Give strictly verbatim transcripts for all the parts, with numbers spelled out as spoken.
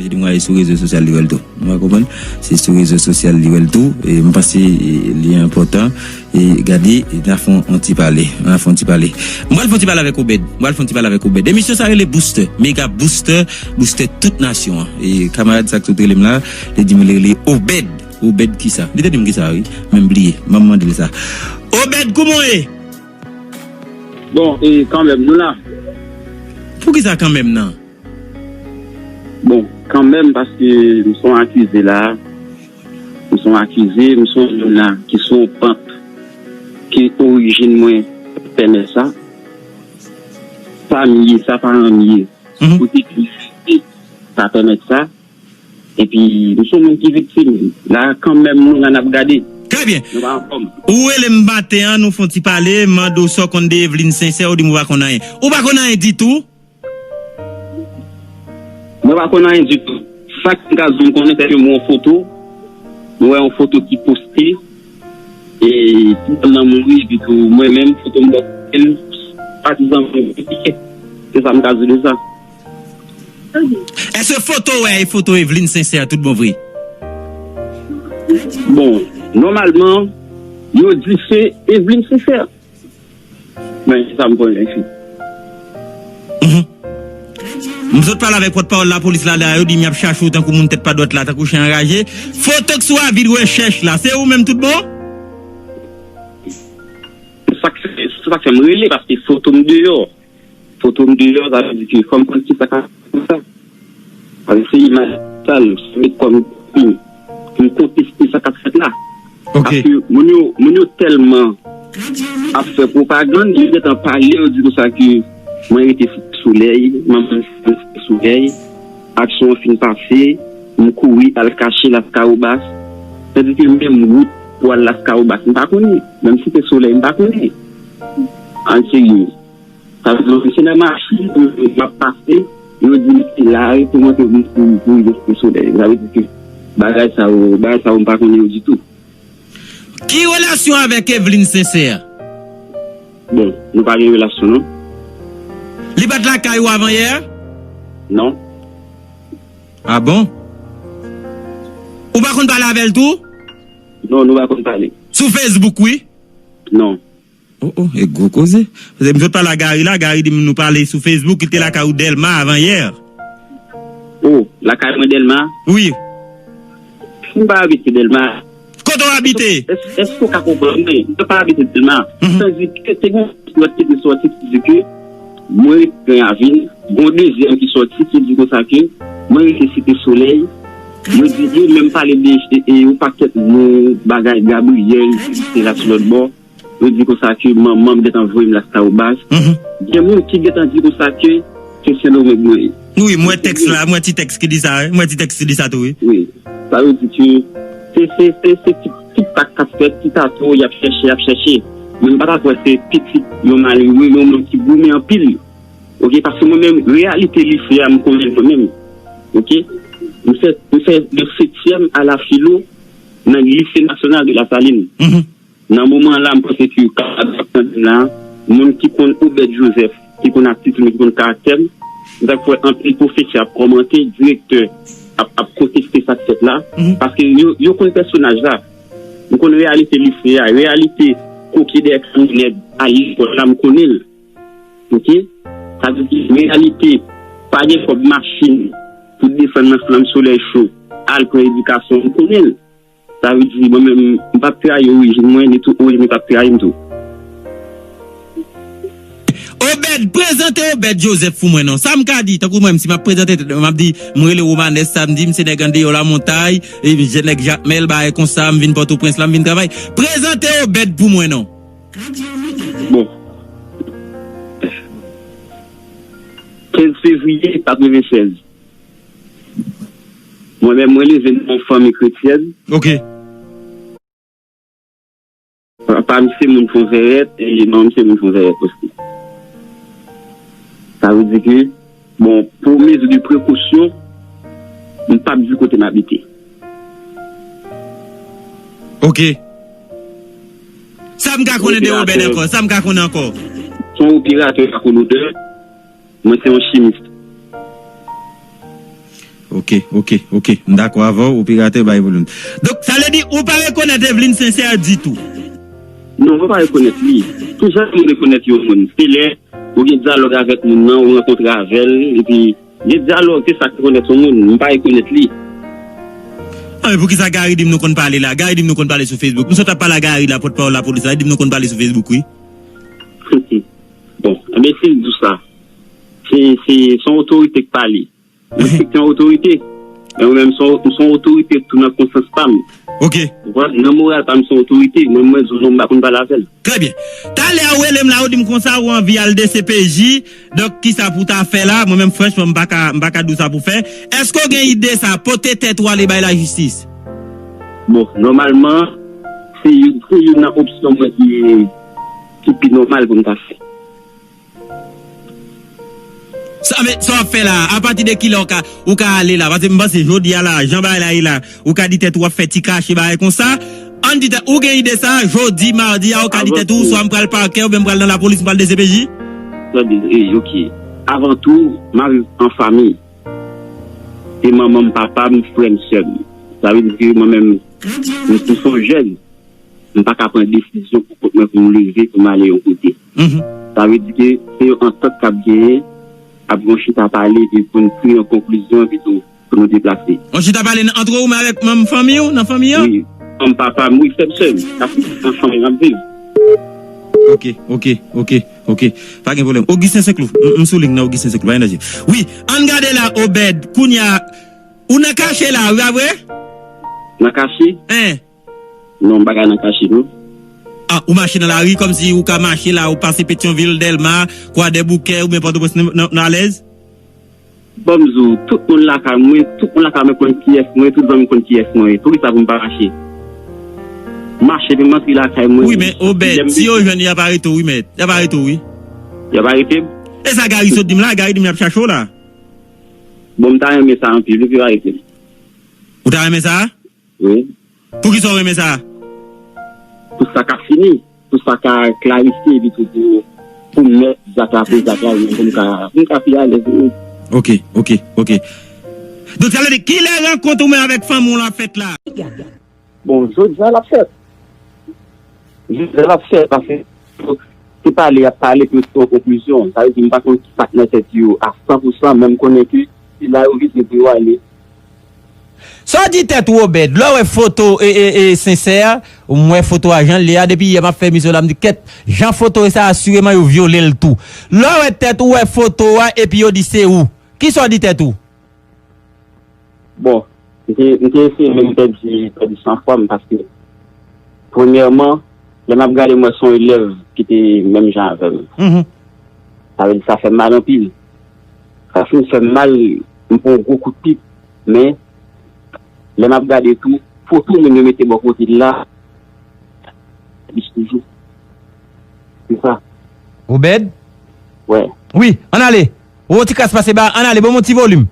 Li di mwen, se sou rezo sosyal li wè l tou. Ou konprann? Se sou rezo sosyal li wè l tou. E m panse, e, li enpòtan. E gade, e n a fè yon ti pale. N a fè yon ti pale. M pral fè yon ti pale avèk Obed. M pral fè yon ti pale avèk Obed. Emisyon sa rele Booster. Mega Booster. Booster tout nasyon an. E kamarad sa k sot rele m la, li di m li rele Obed. Obed kisa? Li te di m kisa, wi. Men m bliye. M ap mande l sa. Obed, kouman w ye? Bon, e kanmenm, nou la. Poukisa kanmenm nan? Bon, kanmenm, paske m se yon akize la. M se yon akize, m se yon moun la ki sou yon pant ke orijin mwen pèmèt sa. Sa m ye, sa paran m ye. Kote ki sa pèmèt sa. Epi, m se yon moun ki viktim. La, kanmenm, nou la n ap gade. Trè byen. Nou pa anfòm. Ou rele m maten an, nou fè yon ti pale, m mande w sa w konn de Evelyne Sincère, ou di m ou pa konn anyen. Ou pa konn anyen ditou? Mwen pa konn anyen ditou. Sa k m ka di w m konnen, se ke m wè yon foto. M wè yon foto ki poste. E ti dam nan mouri, epi tou mwen menm, foto m bò kote l, patizan mwen yo pike. Se sa m ka di w de sa. Èske foto w wè e foto Evelyne Sincère tout bon vre? Bon, nòmalman, yo di se Evelyne Sincère. Men se sa m konnen, fi. M sot pale avèk pòtpawòl lapolis la, la, yo di m y ap chache w tankou moun tèt pa dwat la, tankou chen anraje. Foto k sou avi de rechèch la, se ou menm tout bon? Se sa k fè, se sa k fè m rele, paske foto m deyò. Foto m deyò, sa vle di ke fò m konn kisa k ap fè sa. Paske se imaj sal, se met kò m pou m konteste sa k ap fèt la. Paske moun yo, moun yo tèlman ap fè pwopagann, yo gentan pale, yo di konsa ke mwen rete Site Solèy, manman m Site Solèy, aksyon an fin pase, m kouri al kache Laskawobas. Sètadi ke menm wout pou al Laskawobas, m pa konnen. Menm Site Solèy, m pa konnen. An serye. Sa vle di, se nan machin m ap pase, yo di m se la pou monte pou, pou rive Site Solèy. Sa vle di ke bagay sa yo, bagay sa yo m pa konnen yo ditou. Ki relasyon avèk Evelyne Sincère? Bon, nou pa gen relasyon non. Li pa t lakay ou avan yè? Non. Ah bon? Ou pa konn pale avè l tou? Non, nou pa konn pale. Sou Facebook, wi? Non. Oh, oh, e gwo koze. Paske m sot pale a Gary la, Gary di m nou pale sou Facebook, li te lakay ou Dèlma avan yè. Oh, lakay mwen Dèlma? Wi. M pa abite Dèlma. Kote w abite? Èske w ka konprann mwen? M pa abite Dèlma. Sètadi ke te gen yon lòt ki te sòti ki di ke mwen rete Gran Ravin, gen yon dezyèm ki sòti ki di konsa ke mwen rete Site Solèy. Yo di, yo menm pale de e, e, yon pakèt mo, bagay Gabriyèl, ki te la sou lòt bò. Yo di konsa ke manman m gentan voye m Laskawobas. Gen moun ki gentan di konsa ke se Sendomeng mwen ye. Wi, m wè tèks la, m wè ti tèks ki di sa, wi. M wè ti tèks ki di sa tou, wi. Wi. Sa vle di ke se, se, se, se ti, ti pak k ap fèt, ti tato, y ap chèche, y ap chèche. Men m pa ta kwè se pitit yon malere, yon moun ki goumen anpil. Oke, paske mwen menm, reyalite lise a, m konnen l mwen menm. Oke? M fè, m fè de setyèm a la filo nan Lycée National de la Saline. Nan moman an la, m panse ke kapab ap tande m la, moun ki konn Obed Joseph, ki konn atitid mwen, ki konn karaktè m, m ta kwè anpil pwofesè ap kòmante, direktè ap, ap konteste sa k fèt la, paske yo, yo konn pèsonaj la. M konn reyalite lise a, reyalite koke dèyè kamyonèt a lekòl la, m konnen l. Oke? Sa vle di reyalite pa gen kòb machin pou desann nan flanm solèy cho, al pran edikasyon, m konnen l. Sa vle di, mwen menm, m p ap trayi orijin mwen, ni tou orijin mwen p ap trayi m tou. Obed, prezante Obed Joseph pou mwen non. Sa m ka di, tankou mwen, si m ap prezante tèt mwen, m ap di, mwen rele Romanes Samedi, m se nèg andeyò Lamontay, e m se nèg Jakmèl, bagay konsa, m vin Pòtoprens la, m vin travay. Prezante Obed pou mwen non. Bon. Kenz fevriye katrevennsèz. Mwen menm, mwen leve nan yon fanmi kretyèn. Ok. Papa m se moun Fonvèrèt e manman m se moun Fonvèrèt osi. Sa vle di ke, bon, pou mezi de prekosyon, m p ap di kote m abite. Ok. Sa m ka konnen de Obed ankò? Sa m ka konnen ankò? Se yon operatè lakolodè. Mwen se yon chimis. Ok, ok, ok. M dakò avè w, ou pirate, bay volim. Donk, sa vle di, ou pa rekonèt Evelyne Sincère ditou? Non, mwen pa rekonèt li. Kijan moun rekonèt yon moun? Se lè ou gen dyalòg avèk moun nan, ou rankontre avè l, epi gen dyalòg, se sa k rekonèt yon moun. M pa rekonèt li. Ah, men poukisa Gary di m nou konn pale la? Gary di m nou konn pale sou Facebook. M sot ap pale a Gary la, pòtpawòl lapolis la, li di m nou konn pale sou Facebook, wi. Bon, enben si l di w sa, se se se yon otorite k pale. Respekte yon otorite. Men mwen menm, m se yon otorite tou nan konsyans pa m. Ok. Nan moral pa m, se yon otorite. Mwen, mwen, di w non, m pa konn pale avè l. Trè byen. Talè a ou rele m la, ou di m konsa, ou anvi al D C P J. Donk, kisa pou w ta fè la? Mwen menm, franchman, m pa ka, m pa ka di w sa pou w fè. Èske w gen ide sa, pote tèt ou ale bay lajistis? Bon, nòmalman, se youn, se youn nan opsyon mwen ki, ki pi nòmal pou m ta fè. Sa, men, sa w ap fè la, apati de kilè ou ka, ou ka ale la? Paske m panse jodi a la, jan bagay la ye la, ou ka di tèt ou w ap fè ti kache bagay konsa. Ann di tèt ou gen ide sa, jodi, madi a, ou ka di tèt ou, swa m pral pakè, oubyen m pral nan lapolis, m pral D C P J. Tande, e, ok. Avan tou, m ap viv an fanmi. Se manman m, papa m, frè m, sè m. Sa vle di ke mwen menm, m tou se yon jèn. M pa ka pran desizyon pou kont mwen pou m leve, pou m ale yon kote. Sa vle di ke se yon antant k ap genyen, ap gen yon chita pale, epi pou n tire yon konklizyon, epi tou, pou nou deplase. Yon chita pale antre ou menm avèk manm fanmi w, nan fanmi an? Wi, manm papa m, wi, frè m, sè m. Sa se nan fanmi m ap viv. Ok, ok, ok, ok. Pa gen pwoblèm. Augustin Senclou. M, m sou liy nan Augustin Senclou. Pa gen danje. Wi, ann gade la, Obed. Kounye a, ou nan kache la, wi, pa vre? Nan kache? Hein? Non, m pa ka nan kache, non. Ah, ou mache nan lari kòmsi ou ka mache la, ou pase Petyonvil, Dèlma, Kwadèboukè, oubyen Pòtoprens, n, n, n alèz? Bon, m di w, tout moun lakay mwen, tout moun lakay mwen konn kiyès mwen, tout zanmi m konn kiyès mwen ye. Poukisa pou m pa mache? M mache, epi m antre lakay mwen. Wi, men Obed, si yo jwenn, y ap arete w, wi, mèt. Y ap arete w, wi. Y ap arete m? E sa Gary sot di m la, Gary di m y ap chache w la. Bon, m ta renmen sa anpil, wi, pou yo arete m. Ou ta renmen sa? Wi. Poukisa w renmen sa? Pou sa ka fini, pou sa ka klarifye, epi tou pou, pou m mèt zak la, pou zak la, pou m ka, pou m ka pi alèz, wi. Ok, ok, ok. Donk, sa vle di, kilè rankont ou menm avèk fanmi w lan ap fèt la? Bon, jodi a l ap fèt. Jodi a l ap fèt, paske se pale y ap pale pou yo tire yon konklizyon. Sa vle di, m pa konn ki sa k nan tèt yo a san pou san, men m konnen ke se la yo vize pou yo ale. Sa w di tèt ou, Obed? Lè w wè foto e, e, e, Sensè, m wè foto a jan l ye a, depi yè m ap fè emisyon la, m di, kèt, jan foto e sa, asireman yo vyole l tou. Lè w wè tèt ou, wè foto a, epi yo di se ou. Kisa w di tèt ou? Bon, m te, m te eseye menm pèdi, pèdi san fwa m, paske, premyèman, lè m ap gade, m wè se yon elèv ki te menm jan avè m. Sa vle di, sa fè m mal anpil. Sa fin fè m mal, m pran yon gwo kout pik. Men, lè m ap gade tou, foto moun yo mete bò kote l la, plis toujou. Se sa. Obed? Wè. Wi, ann ale. Ou yon ti kras pase ba, ann ale, ban m yon ti volim.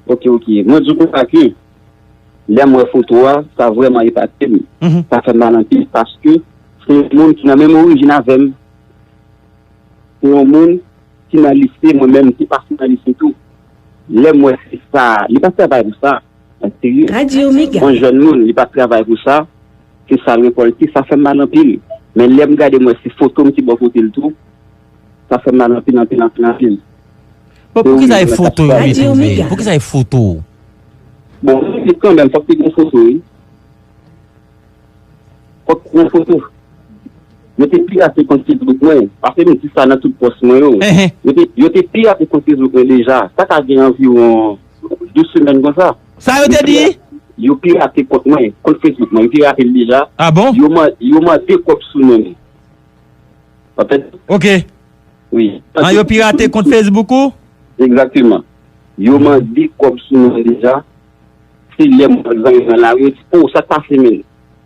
Ok, ok. Mwen di w konsa ke, lè m wè foto a, sa vrèman epate m. Sa fè m mal anpil, paske se yon moun ki nan menm orijin avè m. Se yon moun ki nan lise, mwen menm, m te pase nan lise tou. Lè m wè se sa, li pa travay pou sa. An serye. Radyo Mega. Yon jèn moun, li pa travay pou sa. Se sa l rekòlte, sa fè m mal anpil. Men lè m gade, m wè se foto m ki bò kote l tou. Sa fè m mal anpil, anpil, anpil, anpil. Bon, poukisa e foto yo mete w, men? Poukisa e foto w? Bon, mwen di kanmenm, fòk te gen foto, wi. Fòk te gen foto. Yo te pirate kont Facebook mwen. Paske m di sa nan tout pòs mwen yo. Yo te, yo te pirate kont Facebook mwen deja. Sa ka gen anviwon de semèn konsa. Sa yo te di? Yo pirate kont mwen, kont Facebook mwen. Yo pirate l deja. Ah bon? Yo, yo mande kòb sou non m. Ok. Wi. An yo pirate kont Facebook ou? Egzakteman. Yo mande kòb sou non m deja. Se lè m wè zanmi m nan lari, yo di, o, sa k pase, menn?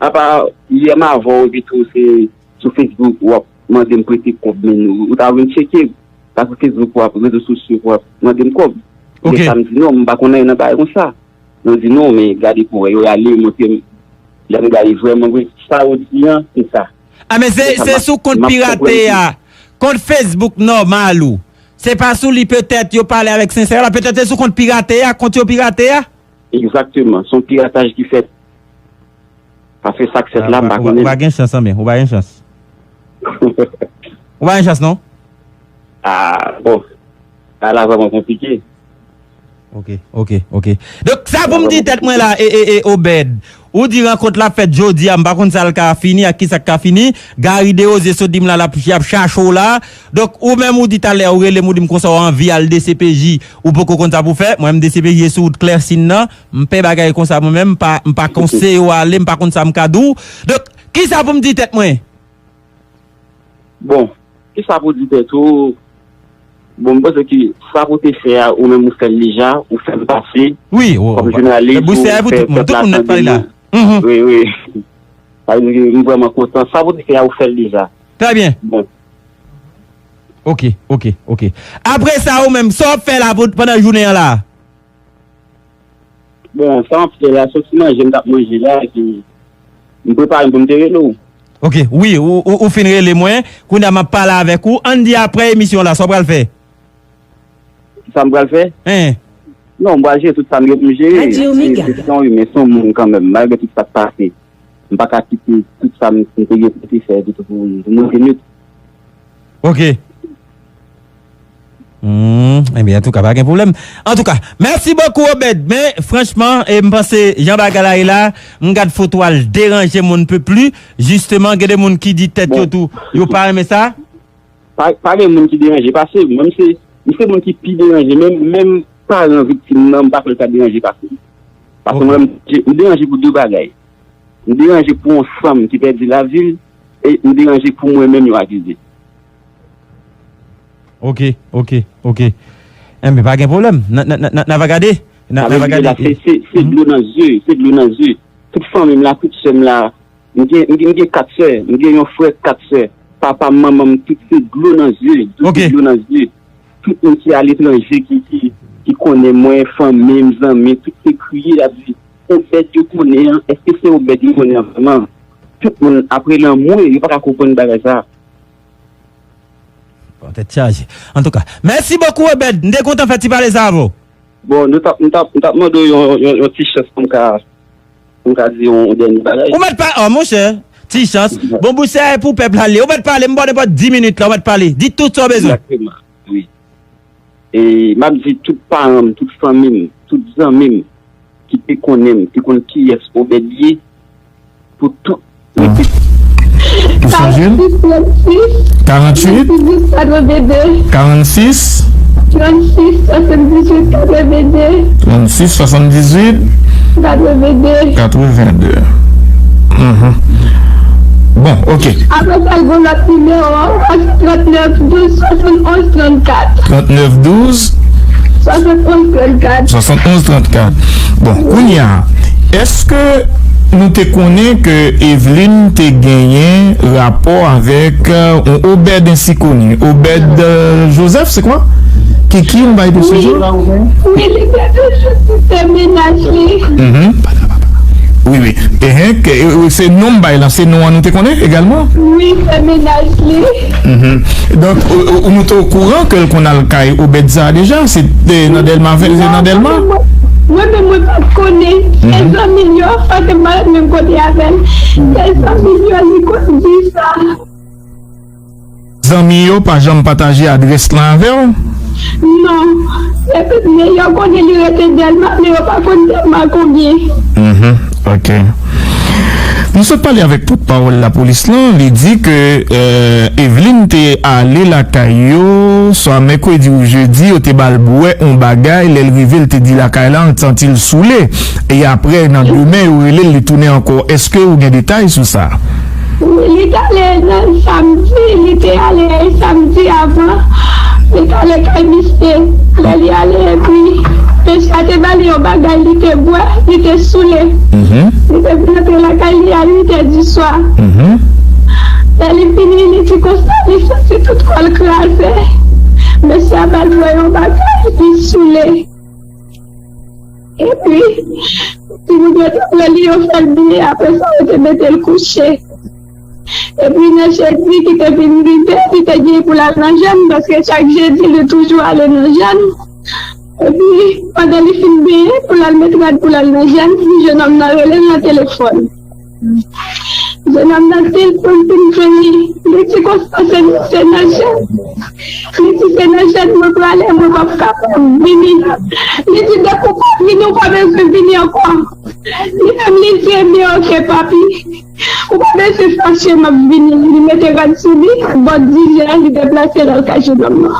Apa yè m avè w, epi tou se sou Facebook w ap mande m prete kòb, menn, ou ta vin tcheke m. Sa sou Facebook w ap, rezo sosyo w ap mande m kòb. Lè sa m di non, m pa konn anyen nan bagay konsa. Yo di non, men gade pou wè, yo ale, yo montre m. Lè m gade vrèman vre, sa yo di an, se sa. A, men se, se sou kont pirate a, kont Facebook nòmal ou. Se pa sou li petèt yo pale avèk Sensè la, petèt se sou kont pirate a, kont yo pirate a. Egzakteman, se yon pirataj ki fèt. Paske sa k fèt la, m pa konnen. Ou pa gen chans, anben, ou pa gen chans. Ou pa gen chans, non? Ah, bon. Sa la vrèman konplike. Ok, ok, ok. Donk, sa pou m di tèt mwen la, e, e, e, Obed. Ou di rankont la fèt jodi a, m pa konn sa l ka fini, ak ki sa k ka fini. Gary Desrosiers sot di m la, l ap, y ap chache w la. Donk, ou menm ou di talè, ou rele m, ou di m konsa w anvi al D C P J, ou poko konn sa pou fè. Mwen menm D C P J e sou wout Klèsin nan. M pè bagay konsa mwen menm, m pa, m pa konseye w ale, m pa konn sa m ka di w. Donk, ki sa pou m di tèt mwen? Bon, ki sa pou di tèt ou? Bon, m panse ke sa pou te fè a, ou menm ou fè l deja, ou fè l pase. Wi, ou, kòm jounalis, ou fè pèp la tande nou. Wi, wi. Sa vle di ke m vrèman kontan. Sa pou te fè a, ou fè l deja. Trè byen. Bon. Ok, ok, ok. Apre sa, ou menm, sa w ap fè la pou, pandan jounen an la? Bon, sa m ap fè la, se yon ti manje m t ap manje la, epi m prepare m pou m te rele w. Ok, wi, ou, ou, ou fin rele mwen, kounye a m ap pale avèk ou. Ann di apre emisyon la, sa w pral fè? Sa m pral fè? Hein. Non, m pral jere tout sa m gen pou m jere. Se, se, se yon imen, se yon moun kanmenm, malgre tout sa k pase. M pa ka kite tout sa m, m te gen pou te fè, epi tou pou, pou mwen te met. Ok. Hmm, ebyen, antouka, pa gen pwoblèm. Antouka, mèsi bokou, Obed. Men, franchman, e, m panse, jan bagay la ye la, m gad foto a, l deranje m on ne peut plus. Jisteman, gen de moun ki di tèt yo tou, yo pa renmen sa. Pa, pa gen moun ki deranje pase m. Mwen, m se, m se moun ki pi deranje. Menm, menm paran viktim nan, m pa kwè l ta deranje pase m. Paske mwen, m, m deranje pou de bagay. M deranje pou yon fanm ki pèdi lavi l, e m deranje pou mwen menm yo akize. Ok, ok, ok. Enben, pa gen pwoblèm. N a, n a, n a, n a, n a va gade. N a, n a va gade. Se, se, se dlo nan zye, se dlo nan zye. Tout fanmi m la, tout sè m la, m gen, m gen, m gen kat sè, m gen yon frè, kat sè. Papa m, manman m, tout se dlo nan zye, tout se dlo nan zye. Tout moun ki aletranje, ki, ki, ki konnen mwen, fanmi m, zanmi, tout se kriye, y ap di, Obed yo konnen an, èske se Obed yo konnen an vrèman? Tout moun ap rele anmwe, yo pa ka konprann bagay sa. Bon, tèt chaje. Antouka, mèsi bokou, Obed. M te kontan fè ti pale sa avè w. Bon, nou t ap, m t ap, m t ap mande w yon, yon, yon ti chans pou m ka, pou m ka di yon, yon dènye bagay. Ou mèt pa, oh, monchè, ti chans. Bon, bouch sa e pou pèp la li ye. Ou mèt pale, m ba w nenpòt dis minit la, ou mèt pale. Di tout sa w bezwen. Egzakteman, wi. E m ap di tout paran m, tout fanmi m, tout zanmi m ki te konnen m, ki konn kiyès Obed ye, pou tout. Ou sonje l? Karannsis, trannsis, karannwit, katrevende. Karannsis. Trannsis, swasanndizuit, katrevende. Trannsis, swasanndizuit. Katrevende. Katrevende. Mhm. Bon, ok. Apre sa, l gen lòt nimewo, se trannèf douz, swasannonz, trannkat. Trannèf douz. Swasannonz, trannkat. Swasannonz, trannkat. Bon, kounye a, èske nou te konnen ke Evelyne te genyen rapò avèk, euh, yon Obed ensi koni? Obed, euh, Joseph, se kwa? Kiki, yon bagay de se jan? Wi, li te toujou di se mennaj li. Mhm. Wi, wi. Ehe, ke, e, e, se non m bay la, se non an nou te konnen egalman? Wi, se mennaj li. Mhm. Donk, ou, ou, nou te okouran ke l konn al kay Obed sa a deja? Se te nan Dèlma ven, se nan Dèlma? Non, mwen, mwen menm, mwen pa t konnen. Se zanmi l yo, paske m pa t menm kote avè l. Se zanmi l yo, li konn di sa. Zanmi yo pa janm pataje adrès lan avè w? Non. Epi, men yo konnen li rete Dèlma, men yo pa konn Dèlma konbyen. Mhm, ok. Nou sot pale avèk pòtpawòl lapolis lan, li di ke, euh, Evelyne te ale lakay yo, swa mèkredi ou jedi, yo te ba l bwè yon bagay, lè l rive, l te di lakay la, l santi l soule. E apre, nan demen, yo rele l, li tounen ankò. Èske ou gen detay sou sa? Wi, li t ale nan samdi, li te ale samdi avan, li t ale kay misye. Lè li ale, epi mesye a te ba li yon bagay, li te bwè, li te soule. Mhm. Li te vin antre lakay li a uit è di swa. Mhm. Lè li vini, li di konsa, li santi tout kò l kraze. Mesye a ba l bwè yon bagay, li soule. Epi, timoun yo te pran li, yo fè l byen, apre sa, yo te mete l kouche. Epi nan jedi ki te vin rive, li te gen pou l al nan jèn, paske chak jedi li toujou ale nan jèn. Epi pandan li fin benyen pou l al met rad pou l al nan jèn, jenòm nan rele l nan telefòn. Jenòm nan di l pou l vin jwenn li. Li di konsa se, se nan jèn. Li di se nan jèn mwen prale, mwen p ap kapab vini. Li di depi w pa vini, ou pa bezwen vini ankò. Li menm li di ebyen oke papi. Ou pa bezwen fache, m ap vini. Li mete rad sou li, bò diz è, li deplase l al kay jenòm nan.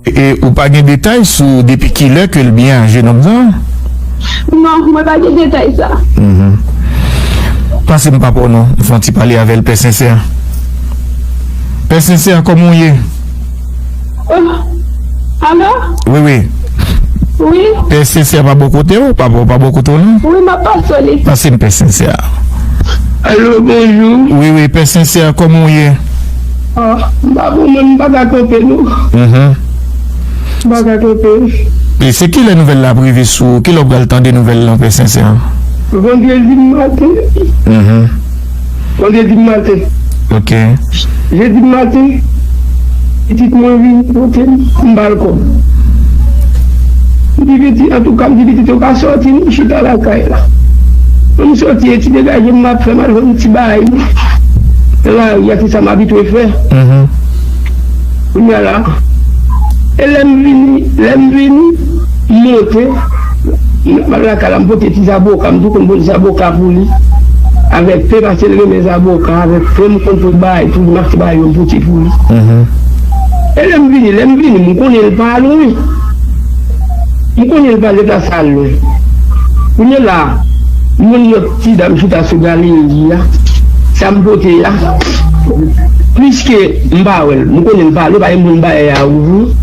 E ou pa gen detay sou depi kilè ke l byen a jenòm sa? Non, mwen pa gen detay sa. Pase m pa pou non, m fè yon ti pale avè l, Pè Sensè. Pè Sensè, kòman w ye? Oh, alo? Wi, wi. Wi, Pè Sensè pa bò kote w, pa bò, pa bò kote w non? Wi, m ap pase w li. Pase m Pè Sensè. Alo, bonjou. Wi, wi, Pè Sensè, kòman w ye? Ah, m pa bon, mwen, m pa ka kanpe, non. Mhm. M pa ka kanpe. E se kilè nouvèl la ap rive sou ou? Kilè w pral tande nouvèl lan, Pè Sensè? Vandredi maten. Mhm. Vandredi maten. Ok. Jedi maten, pitit mwen vin kote m, m ba l kòb. M di pitit, antouka, m di pitit yo ka sòti, m chita lakay la. M sòti, e ti degaje m ap fè, m al jwenn ti bagay mwen. Nan lari a, se sa m abitye fè. Mhm. Kounye a la, e lè m vini, lè m vini, m monte, m al lakay la, m pote ti zaboka, m tou konn pote zaboka pou li. Avèk pen, paske l renmen zaboka, avèk pen, m konn pote bagay pou li, m achte bagay yo, m pote pou li. Mhm. E lè m vini, lè m vini, m konnen l pa lwen. M konnen l pa deplase al lwen. Kounye a la, m wè yon lòt ti dam chita sou galeri a. Sa m pote a, pliske m pa wè l, m konnen l pa lwen, pa gen moun bagay a ouvri.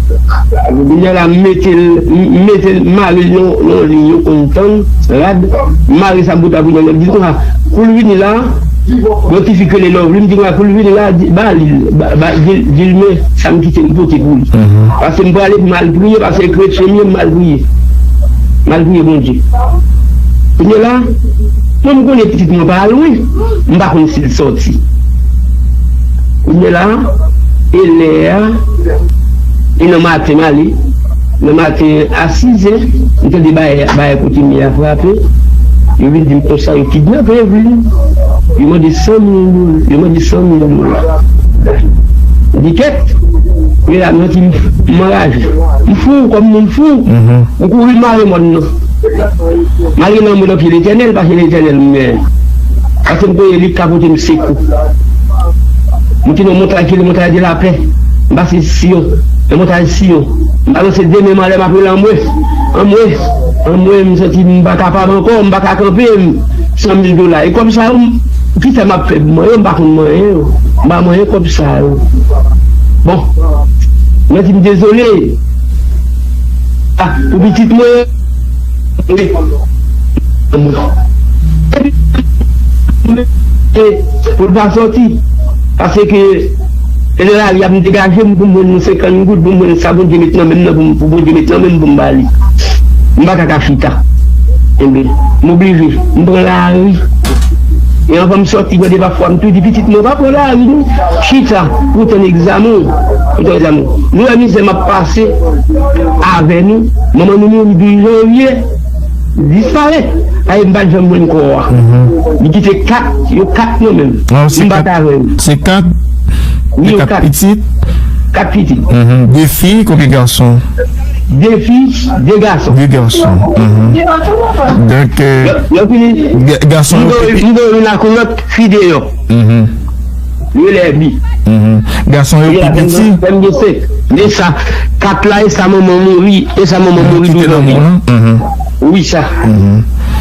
Kounye a la, m mete l, m mete l, m mare l yon, yon liy yo konn tann, rad, m mare sa m pote a pou yon lòt. Di konsa, kou l vini la, yon ti fi k rele Lovely, m di konsa, kou l vini la, di, ba li, ba, ba, di, di l men sa m kite m pote pou li. Paske m prale pou m al priye, paske kretyen m ye, m al priye. M al priye Bondye. Kounye a la, mwen m konnen pitit mwen pa lwen, m pa konn si l sòti. Kounye a la, e lè a, e nan maten m ale, nan maten a sizè, m tande bagay, bagay kote m ye a frape, yo vin di m konsa, yo kidnape Eveline, yo mande san mil dola, yo mande san mil dola. M di kèt, men la, m santi m anraje. M fou, kòm moun fou. M kouri mare mòn nan. M al rele anmwe nan pye Letènèl, paske Letènèl m genyen. Paske m konnen li k ka pote m sekou. M te nan montay ki rele Montay de Lapè. M pase Siyon, nan montay Siyon. M balanse de men m anlè, m ap rele anmwe, anmwe, anmwe, m santi m pa kapab ankò, m pa ka kanpe, m, san mil dola. E kòb sa yo, m, kisa m ap fè pou manyen yo, m pa konn manyen yo. M pa manyen kòb sa yo. Bon, mwen di m dezole. Ah, pou pitit mwen. Pou l pa sòti. Paske e nan lari a m degaje m pou m jwenn yon senkant goud, pou m jwenn sa Bondye met nan men m nan, pou m, pou Bondye met nan men m pou m ba li. M pa ka ka chita. Enben, m oblije, m pran lari. E anvan m sòti, mwen de pafwa m tou di pitit mwen, pa pran lari non. Chita pou tann egzamen w, pou tann egzamen w. Nou wè mizè m ap pase avè nou. Manman nou mouri douz janvye, disparèt. Ay, m pa t janm jwenn kò a. Li kite kat, yo kat nan men m. M bat avè l. Se kat? Wi, yo kat. Pitit? Kat pitit. De fi, konbyen gason? De fi, de gason. De gason. Donk, Lè fini, gason yo pi piti. M gen youn ak yon lòt fi deyò. Yo lè bi. Gason yo pi piti. Fè m gen senk. Men sa, kat la, e sa manman mouri, e sa manman mouri douz janvye. Wi, sa.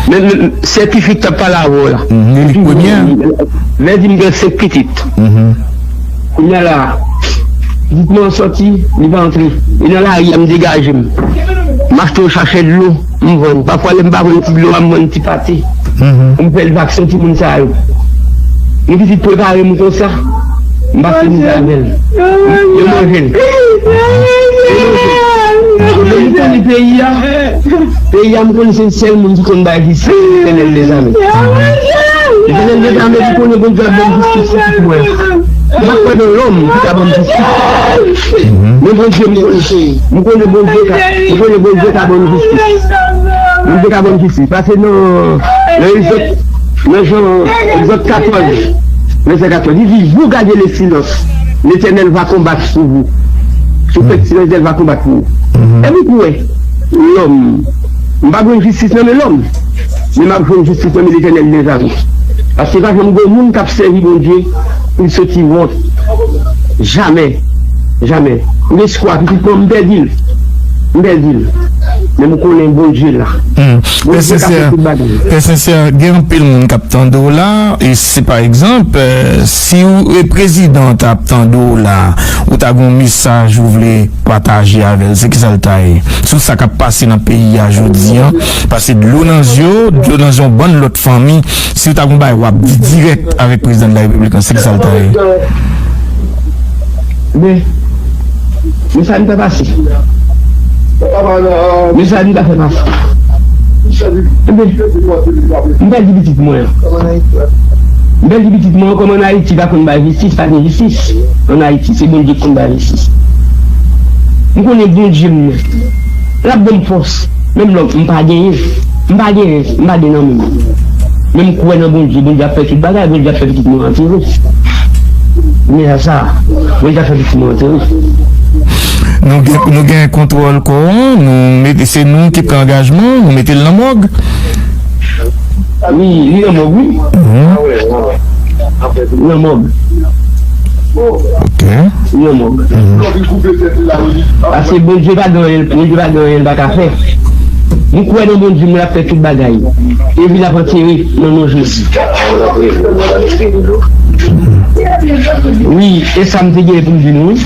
Men, men, sètifika pale avè w la. Li premye. Lè di m gen senk pitit. Kounye a la, pitit mwen sòti, li pa antre. E nan lari a, m degaje m. M achte yon sachè dlo, m vann. Pafwa, lè m pa vann ti dlo a, m vann ti pate. Pou m fè l vaksen timoun sa yo. Yon pitit prepare m konsa, m pase mizè avè l. Yo manje l. Yo manje l. Lè m konnen peyi a, peyi a, m konnen se sèl moun ki konn bay vi, se Letènèl dèzame. Letènèl dèzame. Sa vle di konnen Bondye ap ban m jistis pou pitit mwen. M pa kwè nan lòm ki ka ban m jistis. Men Bondye m konnen. M konnen Bondye ka, m konnen Bondye ka ban m jistis. Bondye ka ban m jistis. Pase nan, nan Egzòd, nan Jan, Egzòd katòz, vèsè katòz. Li di, vous gardez le silence. L'Éternel va combattre pour vous. Si w fè silans, Letènèl va konbat pou ou. Epi pou wè, lòm, m pa jwenn jistis nan men lòm, men m ap jwenn jistis nan men Letènèl dèzame. Paske pa janm gen moun k ap sèvi Bondye pou l soti wont. Jamè. Jamè. M gen espwa, pitit mwen, m pèdi l. M pèdi l. Men m konnen Bondye la. Pè Sensè, Pè Sensè, gen anpil moun k ap tande w la, e si pa egzanp, eh, si w, e prezidan ta ap tande w la, ou ta gen yon mesaj ou vle pataje avè l, se kisa l ta ye? Sou sa k ap pase nan peyi a jodi a, pase dlo nan zye w, dlo nan zye yon bann lòt fanmi, si w ta gen yon bagay w ap di dirèk avèk prezidan de la repiblik lan, se kisa l ta ye? Men, men sa nou ta pase. Men sa nou ta fè pase. Ebyen, m pèdi pitit mwen an. M pèdi pitit mwen an, kòm ann Ayiti pa konn bay jistis, pa gen jistis. Ann Ayiti, se Bondye ki konn bay jistis. M konnen Bondye m nan. L ap ban m fòs. Menm lè m pa genyen. M pa genyen, m pa gen nan men m. Men m kwè nan Bondye. Bondye ap fè tout bagay. Bondye ap fè pitit mwen antere. Men sa, Bondye ap fè pitit mwen antere. Nou gen, nou gen kontwòl kò an, nou mete, se nou ki pran angajman, nou mete l nan mòg. Wi, li nan mòg, wi. Li nan mòg. Ok. Li nan mòg. Paske Bondye pa gen anyen, Bondye pa gen anyen l pa ka fè. M kwè nan Bondye, m ap fè tout bagay. Epi l ap antere nan non Jezi. Wi, e sa m te gen pou m di nou, wi.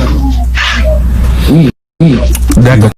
Wi. Dakò.